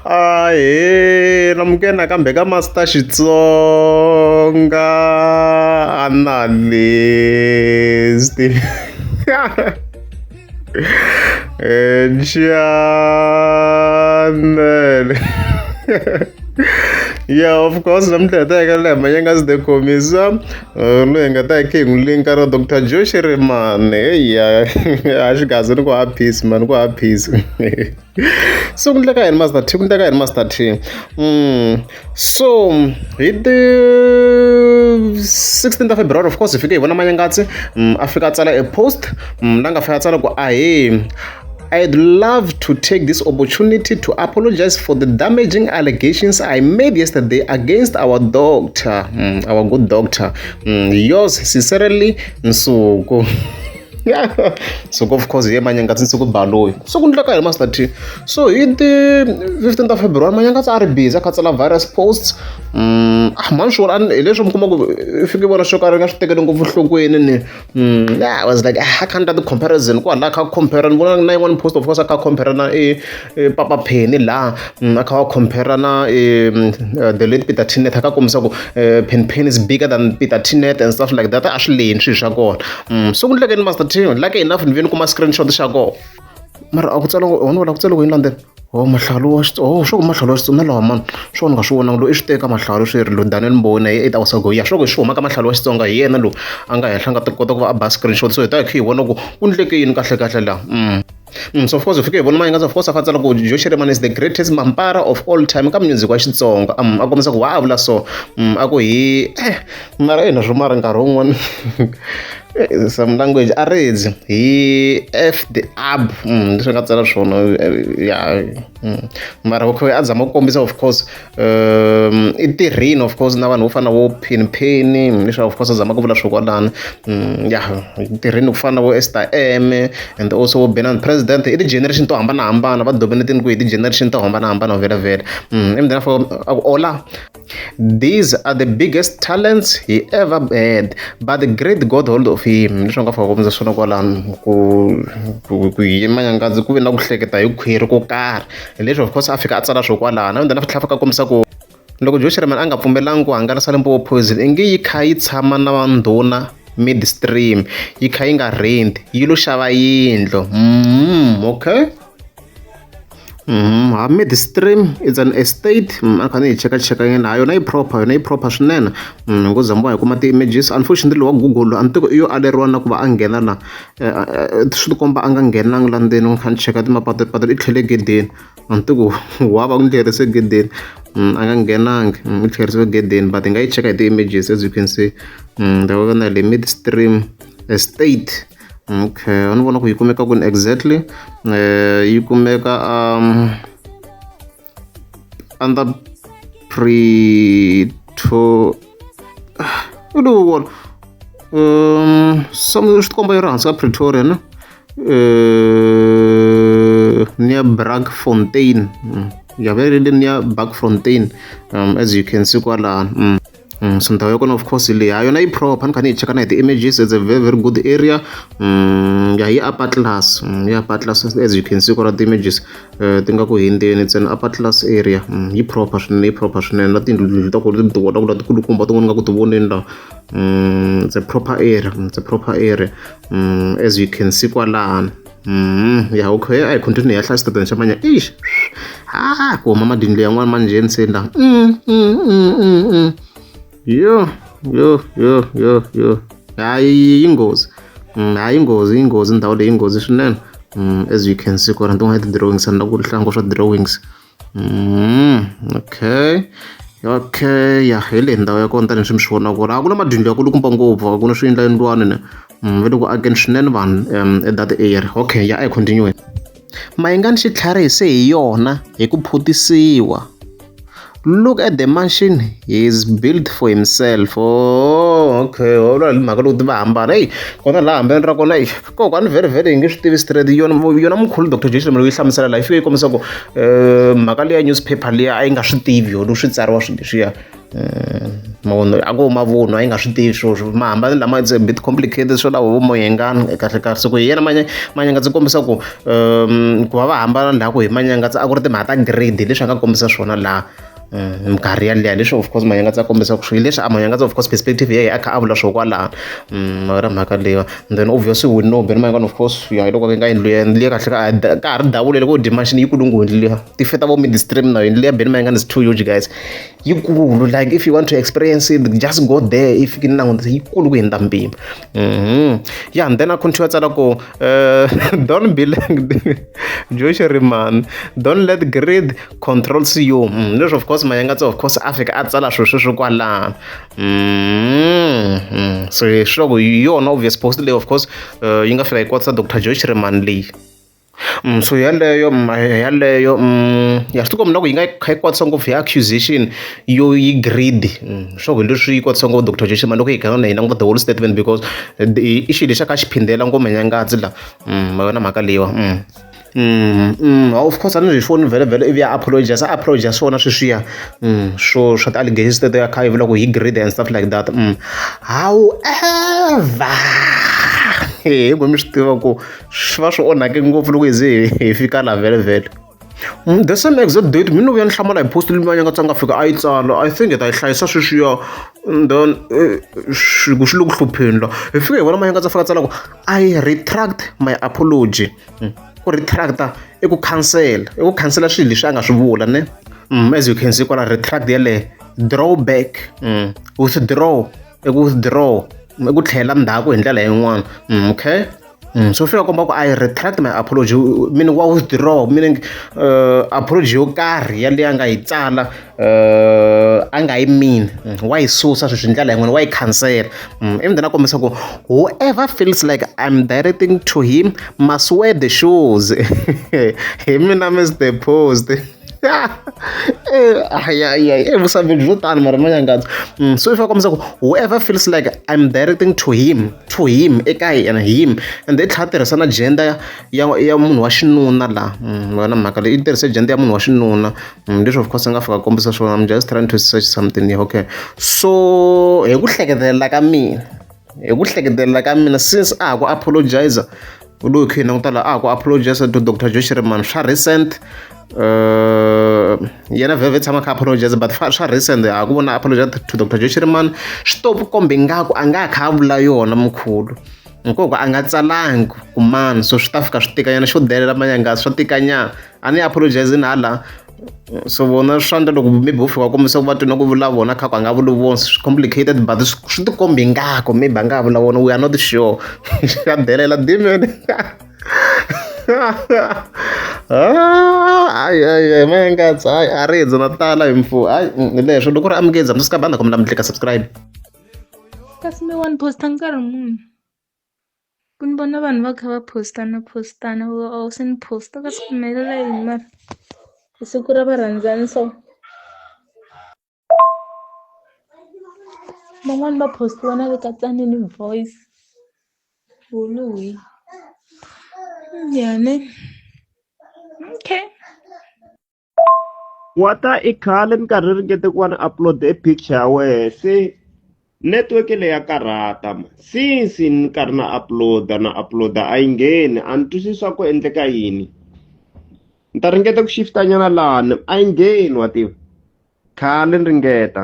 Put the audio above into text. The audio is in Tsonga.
Ahee namukela nakambe ka Master Xitsonga Analyst channel yeah of course namuntlha hi ta yeka laha Manyangazi the Khomisa loyi hi nga ta hi khe hi n'wi linka ra Doctor Joe Shirimani eya a xigaza ni ku ha peace mani ku ha peace so ku ndleka yini Master T ku ndleka yini Master T so hi ti 16 ta February of course hi fike hi vona Manyangatsi a fika a tsala a post la nga fika a tsala ku ahee I'd love to take this opportunity to apologize for the damaging allegations I made yesterday against our doctor, our good doctor. Yours sincerely, Nsuku. So of course hi Manyangatsi Nsuku Baloyi. So ku ndleka hi Master T. So hi ti 15 ta February Manyangatsi a ri busy a kha tsala various posts. Mani sure hi leswi mi kuma ku i fike vona swo karhi nga swi tekeli ngopfu nhlokweni ni yeah, I was like ah, I can't do the comparison kwala kha compare ni vona na yin'wana post of course a kha compare na e Papa Penny laha a kha va compare na the late Peter Tinet a kha kombisa ku Penny Penny is bigger than Peter Tinet and stuff like that a swi leni swilo swa kona so ku ndlekeni Master T lucky enough ni ve ni kuma screenshot xa kona mara a ku tsala wona wala ku tsala ku yini landzela oh mahlalu wa oh swo ku mahlalu wa Xitsonga lawa mani swo ni nga swi vonanga loyi i swi teka mahlalu swi ri lo Daniel Mboni hi 8 hours ago ya swo ku swi huma ka mahlalu wa Xitsonga hi yena lowu a nga henhla nga ta kota ku va a ba screenshot so hi ta hi kha hi vona ku ku ndleke yini kahle kahle laha so of course hi fike hi vona Manyangatsi of course a fa tsala ku Joe Shirimani is the greatest mampara of all time ka music wa Xitsonga a kombisa ku wa a vula so a ku hi mara ina swo mara nkarhi wun'wani some language a redzi hi f the ab leswi nga tsala swona ya mara okay a zama ku kombisa of course i tirhini of course na vanhu vo fana vo Penny Penny leswi of course a zama ku vula swo kwalano ya tirhini ku fana na vo Esther M and also vo Benani President i ti-generation to hambanahambana va dominate ku hi ti-generation to hambanahambana vhele vhele and then a ku ola These are the biggest talents he ever had, but the great God hold of him. Leswi nga fika kombisa swona kwalano ku ku ku hi Manyangatsi ku ve na ku hleketa hi khwiri ko karhi hi leswi of course a fika a tsala swo kwalano and then a tlhela a fika a kombisa ku loko Joe Shirimani a nga pfumelangi ku hangalasa Limpopo Poison i nge yi kha yi tshama na vandhuna midstream yi kha yi nga rent yi lo xava yindlu okay ha midstream it's an estate a kha ni yi cheka cheka nyana ha yona yi proper yona yi proper swinene ngo zama hi kuma ti-images unfortunately wa Google a ni tivi i yo aleriwa na ku va a nghena la swi tikomba a nga nghenangi la ndzeni ni kha ni cheka timapatu i tlhele gedeni a ni tivi ku wa va n'wi tlherise gedeni a nga nghenangi i tlherisiwe gedeni but hi nga yi cheka hi ti-images as you can see ndhawu na le midstream estate okay a ni vona ku yi kumeka kwini exactly yi kumeka under Preto i lowu wona some swi tikomba yi ri hansi ka Pretoria ne near Brakfontein ya ve ri near Brakfontein as you can see kwalano so ndhawu ya kona of course leyi ha yona yi proper ni kha ni yi cheka na hi ti-images it's a very very good area ya yi upper class yi upper class as you can see kwala ti-images ti nga ku hindzeni it's an upper class area yi proper swinene yi proper swinene na tiyindlu ta kona ti vona ku la tikulukumba tin'wana nga ku ti voneni la it's a proper area it's a proper area as you can see kwalano ya okay a hi continue hi ya hlaya xitatimende xa manya ixi ha ku huma madindlu yan'wana manjheni se la yo yo yo yo yo hayi yi nghozi hayi nghozi yi nghozi ndhawu leyi nghozi swinene as you can see kwala tin'wana ti-drawings ni la ku hlaya swa drawings okay okay ya hi leyi ndhawu ya kona tanihi swi mi swi vonaka ku ri a ku na madindlu ya kulukumba ngopfu a ku na swiyindlayindlwani ne va le ku akeni swinene vanhu at that area okay ya a hi continue Mayengani xitlharihise hi yona hi ku phutisiwa look at the mansion he's built for himself oh okay vula hi mhaka loko ti va hambana eyi kona laha hambeni ra kona eyi kokwani vhele vhele hi nge swi tivi straight yona yona mkhulu Dr Joe Shirimani yi hlamusela laha yi fike yi kombisa ku mhaka liya newspaper liya a yi nga swi tivi yona swi tsariwa swilo leswiya. Mavunwa a ko mavunwa a yi nga swi tivi sweswo mahambano lama it's a bit complicated swo lava vo Mayengani kahle kahle so ku hi yena Manyangatsi kombisa ku ku va va hambana laha ku hi Manyangatsi a ku ri timhaka ta grade leswi a nga kombisa swona laha minkarhi yaliya leswi of course Manyangatsi a kombisa ku hi leswi a Manyangatsi of course perspective ya yena a kha a vula swo kwalano ra mhaka leyiwa then obviously we know Benny Mayengani of course ya hi loko nga yindlu ya yindlu kahle ka ka ha ri davulele ko dimension yi kulu ngopfu yindlu liya ti feta vo midstream na yindlu ya Benny Mayengani is too huge guys yikulu like if you want to experience it just go there if yi languta yikulu ku hundza mpimo ya and then a continue a tsala ku don't be like Josh Rimani don't let greed controls you leswi of course Mayangatsi of course a fika a tsala swilo sweswo kwalano so swi loko hi yona obvious post leyi of course yi nga fika yi kwatisa Dr Josh Rimani leyi. So yeleyo yeleyo ya swi tikomba na ku yi nga kha yi kwatisa ngopfu hi accusation yo yi greedy swa ku hi leswi yi kwatisa ngopfu Dr Josh Rimani loko hi kha hi languta the whole statement because i xilo lexi a kha xi phindela ngopfu Manyangatsi la ma yona mhaka leyiwa. Of course a ni hi foni vhele vhele ivi ya apologize a apologize swona sweswiya swo swa ti-allegations teto ya kha yi vula ku hi greedy and stuff like that. However hinkwenu mi swi tiva ku swi va swi onhake ngopfu loko hi ze hi fika la vhele vhele. The same exact date mina no vuya ni hlamala hi post leyi Manyangatsi a nga fika a yi tsala I think hi ta yi hlayisa sweswiya and then swi ku swi le ku hlupheni la hi fika hi vona Manyangatsi a fika a tsala ku I retract my apology ku retract-a i ku khansela i ku khansela swilo leswi a nga swi vula ne as you can see kwala retract yeleyo draw back withdraw i ku withdraw i ku tlhela ndzhaku hi ndlela yin'wana okay. So fika komba ku I retract my apology meaning wa withdraw meaning apology yo karhi yaleyo a nga yi tsala a nga yi mean wa yi susa sweswi hi ndlela yin'wana wa yi khansela ivi then a kombisa ku whoever feels like I'm directing to him must wear the shoes hi mina Mr Post vusavheji byo tani mara Manyangatsi so if a kombisa ku whoever feels like I'm directing to him to him eka yena him and i tlhela a tirhisa na gender ya ya munhu wa xinuna laha yona mhaka leyi i tirhise gender ya munhu wa xinuna leswi of course a nga fika a kombisa swona I'm just trying to search something here okay so hi ku hleketelela ka mina hi ku hleketelela ka mina since a ha ku apologize loyi kha hi languta laha a ha ku apologize to Dr Josh Rimani swa recent yena vhele tshama kha apologize but swa recent ha ku vona apologize to Dr Josh Rimani swi to kombe ingaku a nga kha a vula yona mkhulu hikuva a nga tsalangi ku mani so swi ta fika swi tikanyana xo delela Manyangatsi swa tikanyana a ni apologize hala so vona swa endla loko maybe wo fika u kombisa ku va twi na ku vula vona kha ku a nga vuli vona swi complicated but swi ti kombi ingaku maybe a nga ha vula vona we are not sure xa delela demon hayi hayi Manyangatsi hayi a ri na tala hi mfu hayi hi leswo loko ri amukeza mi swi banda kombela mi tlika subscribe. Kasi mi wa ni post-a nkarhi muni ku ni vona vanhu va kha va postana postana a wu se ni post-a kasi ku humelela yini mara hi siku ra varhandzani so van'wani va postiwa na le ka Tzaneen voice wuluhi ya ne okay. Wa ta i khale ni karhi ringete ku va ni upload e picture ya wehe se network leyi ya karhata ma since ni karhi na upload-a na upload-a a yi ngheni a ni twisisi swa ku endleka yini ni ta ringeta ku shift-a nyana lani a yi ngheni wa tiva khale ni ringeta.